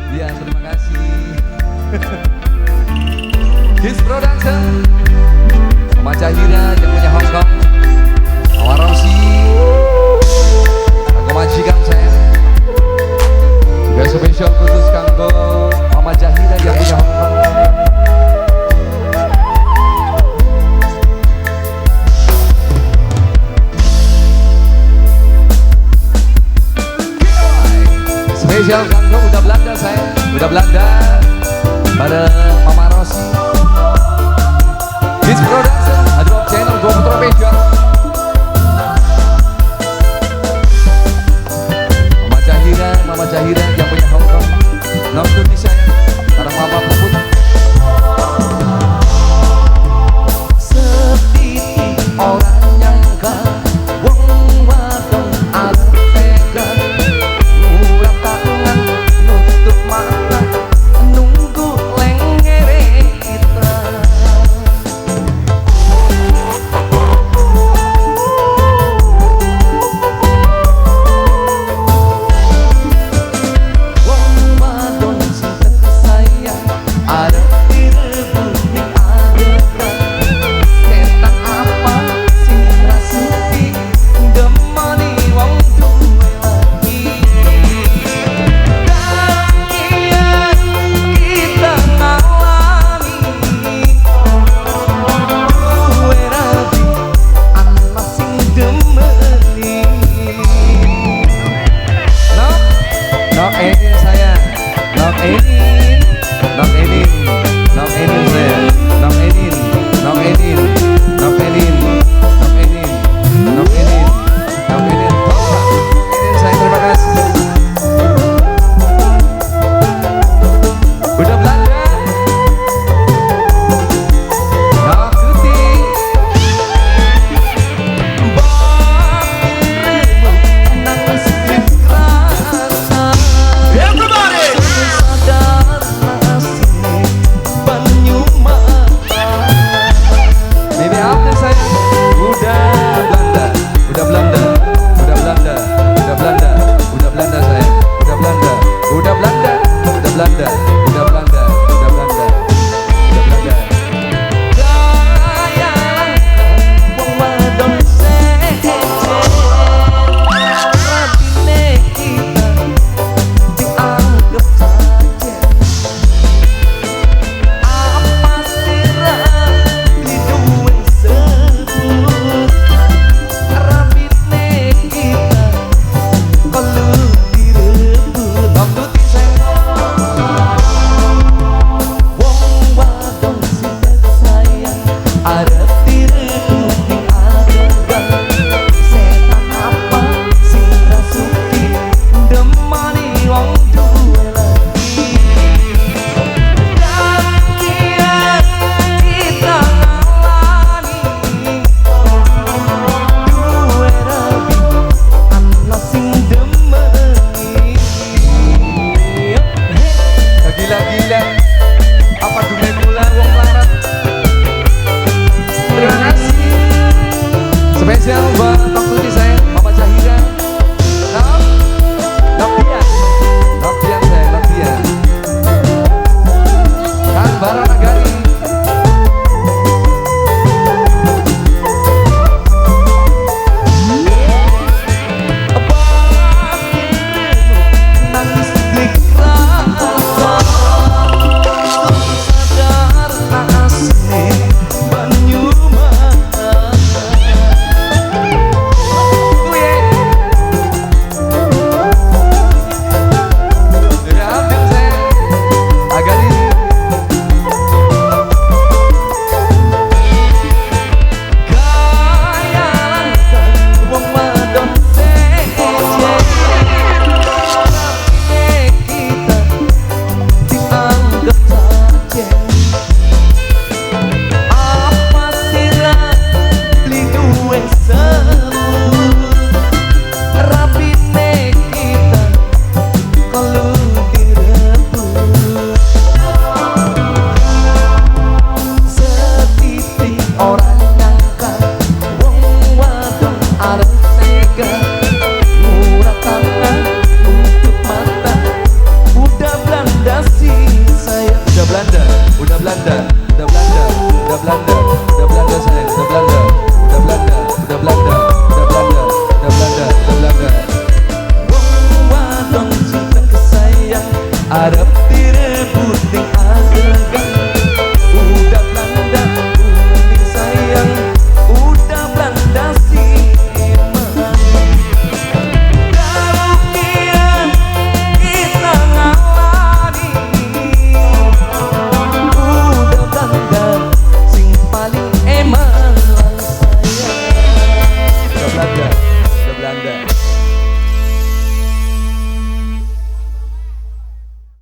Ya, terima kasih. His Production, Mama Jahira yang punya Hong Kong, Mama Rosi, aku majikan saya. Juga spesial khusus kanggo Mama Jahira yang punya Hong Kong. Spesial kanggo udah Belanda saya, udah Belanda bareng Mama Rosi. His Production, Hadrop Channel, Go Putra Spesial. Mama Jahira yang punya Hong Kong. Nonton di saya, bareng Mama Puput. Setitik orang nyangka, wong wadon arep tega, ngurap tangan nutup mata, nunggu lengere kita. Wong wadon sing sayang arep direbut ning adegan. Setan apa sing rasuki demoni wong duwe lagi. Kakian kita ngalami duwe rabi ana sing demeni. No, no ini saya, no ini.